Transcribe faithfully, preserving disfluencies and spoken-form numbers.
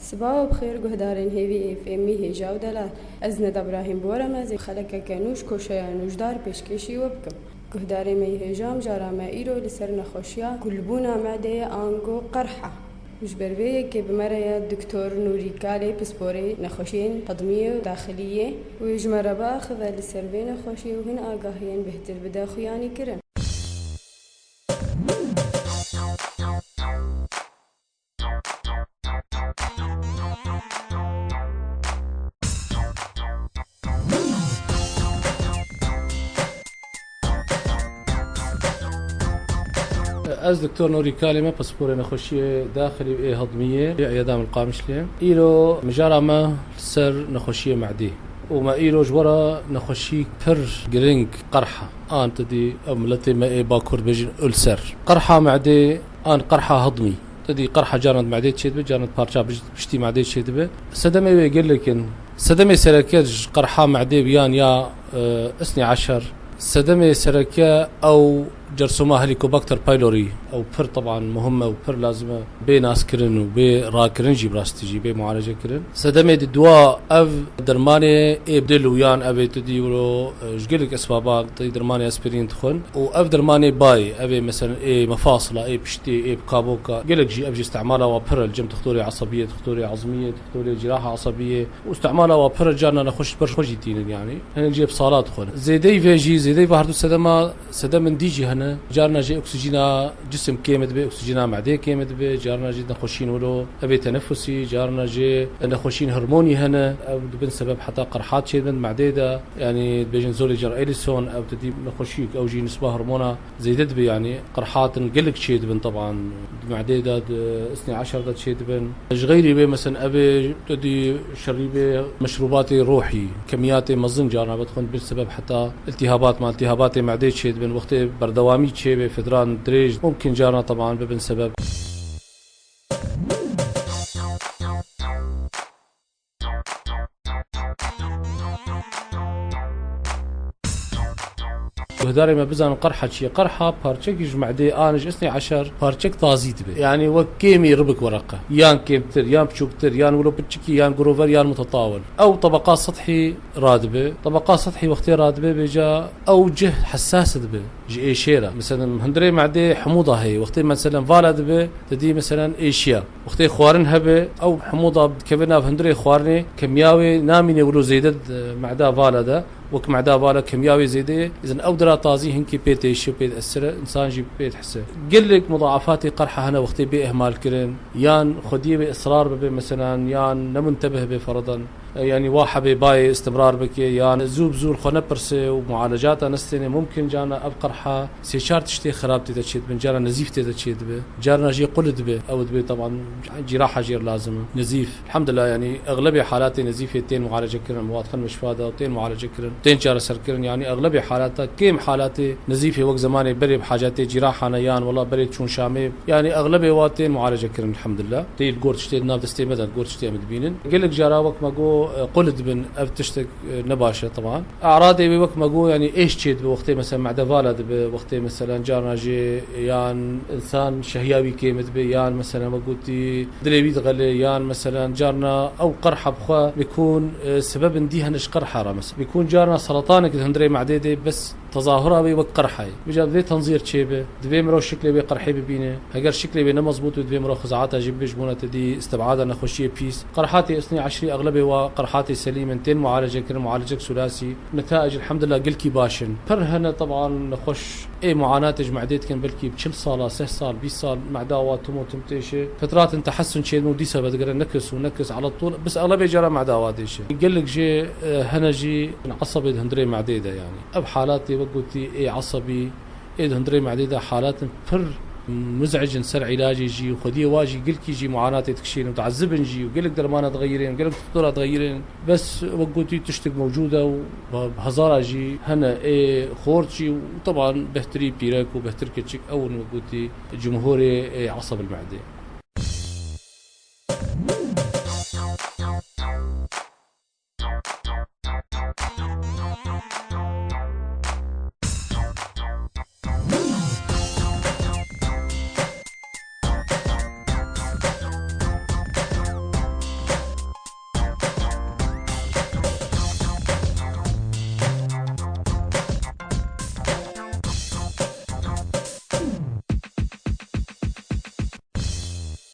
Sibawa bi xêr guhdarên hêvî F M hêja û delal. Ez Neda Brahîm Bora me zê xelekeke nû ji koşeya nûjdar pêşkêşî we bikim. Guhdarê me yê hêja, mijara me îro li ser nexweşiya kulbûna medeyê ango qerha. Ji ber vê yekê bi me re ye Doktor Nûrî Kalê, pisporê nexweşiyên hedmiyê û daxiliyê. Wê ji me re biaxive li ser vê nexweşiyê û hin agahiyên bêhtir bide xuyanîkirin. Ez Doktor Nûrî Kalê me, pisporê nexweşiyê daxilî û ê hedmiyê yê Îyada Min Qamişlê. Îro mijara me ser nexweşiyê medê û me îro ji we re nexweşî pir giring qerha an, tu dî ew miletê me ê Bakur bêjin ulser. Qerha medê an qerha hedmî. Tu dî qerha carna di medê çêdibe, carna di parça bij-, piştî medê çêdibe. Sedemê wê gelek in. Sedemê sereke ji qerha medê biyan ya, e, isnî eşer. Sedemê sereke ew cersoma Helicobacter pylori. Ew pir teban muhim e û pir lazim e bê naskirin û bê rakirin jî, bi rastî jî bê mualece kirin. Sedemê di dua ev dermanê ê dil û yan ev ê tu dî wilo, e, ji gelek esbaban tê dermanê aspirîn dixwin. Û ev dermanê bayê, ev ê mesela ê mefasila, ê piştê, ê bi kaboka. Gelek jî ev jî istimala wa pir e li cem doktorê esebiyê, doktorê ezmiyê, doktorê ciraha esebiyê. Û istimala wa pir e, carna nexweş ber xwe jî tînin yanî. Hinek jî bi sala dixwin. Zêdeyî vê jî, zêdeyî vê her du sedema, sedemên dî jî hene. Carna jî oksîjîna cisim kêm dibe, oksîjîna medê kêm dibe, carna jî nexweşîn wilo, ev ê tenefusî, carna jî nexweşîn hormonî hene. Ew dibin sebeb heta qerhat çêdibin medê de. Yanî dibêjin zolê cer Ellison, ew tu dî nexweşîk, ew jî nisba hormona zêde dibe, yanî qirhatin gelek çêdibin, teban di medê de, di isnê eşer de çêdibin. Ji xeyrî wê, mesen, ev ê tu dî şerî bê meşrûbatê ruhî, kemiyatê mezin carna vedixwin, bin sebeb heta iltîhabat, ma iltîhabatê medê çêdibin, wextê berdewamî çêbê, fidran dirêj, mumkin carna teban bibin sebeb. Guhdarê me bizanin qerha çi ye. Qerha parçekî ji medê an ji isnê eşer parçek tazî dibe. Yanî wek kêmî ribik wereqe. Yan kêmtir, yan biçûktir, yan wilo piçikî, yan grover, yan mutetawil. Ew tebeqa sethî radibe. Tebeqa sethî wextê radibe, vêca ew cih hessas dibe ji êşê re. Meselen, hundirê medê hemûda heye. Wextê, meselen, vala dibe, te dî, meselen, êşiya. Wextê xwarin hebe, ew hemû da dikeve nav hundirê xwarinê, kemiya wê namîne wilo zêde di meda vala de, wek meda vala kemiya wê zêde ye, îzin ew dira tazî hinkî pê têşe, pê diesire, însan jî pê dihise. Gelek mudaafatê qerha hene wextê bê ihmal kirin, yan xwediyê wê israr bibe, meselan, yan nemuntebih be, feredan. E, yanî wa hebê bayê istimrar bike, yan zû bi zû li xwe nepirse û mualecata nestêne, mumkin carna ev qerha sê çar tiştê xirab tê de çêdibin, carna nezîf tê de çêdibe, carna jê qul dibe, ew dibe, teban cîraha jê lazim e. Nezîf, elhamdulillah, yanî exlebê halatê nezîfê tên mualece kirin, wadxin meşfa de tên mualece kirin, tên çareser kirin, yanî exlebê halata, kêm halatê nezîfê wek zemanê berê bi hacetê cîrahane yan wela berê çûn Şamê, yanî exlebê wa tên mualece kirin, elhamdulillah. Tê li gor tiştê di nav destê me de, li gor tiştê em dibînin. Gelek cara wek me got, e, qul dibin, ev tiştek, e, ne baş e, teban. E'radê wê wek me got, yanî êş çê dibe, wextê mesela mede vala dibe, wextê mesela carna jê yan însan şehiya wî kêm dibe, yan mesela me gotî dilê wî dixele, yan mesela carna ew qerha bi xwe bikûn, e, sebebin dî hene ji qerha re mesela. Bikûn carna seretanek di hundirê medê de bes tezahura wê wek qerhayê. Vêca divê tenzîr çêbe, divê mirov şiklê wê qerhê bibîne. Heger şiklê wê ne mezbût û divê mirov xizaata jî bibe, ji bona te dî istibada nexweşiyê pîs. Qerhatê isnê eşrî exlebê wa qerhatê selîm in, tên mualece kirin, mualecek sulasî. Netaîc elhamdulillah gelkî baş in. Pir hene teban nexweş ê muanatê ji medê dikin, belkî çil sala, seh sal, bîst sal meda wa tim û tim têşe. Fitratên tehessun çêdin û dîsa vedigirin nekis û nekis ala tûl. Bes exlebê cara meda wa têşe. Gelek jê, e, hene jî esebê di hundirê medê de yanî. Ev halatê wek gotî ê esebî, ê di hundirê medê de halatin pir مزعج in ser îlacê jî û xwediyê wa jî gelkî jî muanatê dikişînin û diezibin jî û gelek dermana dixeyirên, gelek doktora dixeyirên. Bes wek gotî tiştek mewcûd e û bi hezara jî hene ê xort jî û teban behtirî pîrek û behtir keçik ew in wek gotî cumhurê ê eseb el me'dê.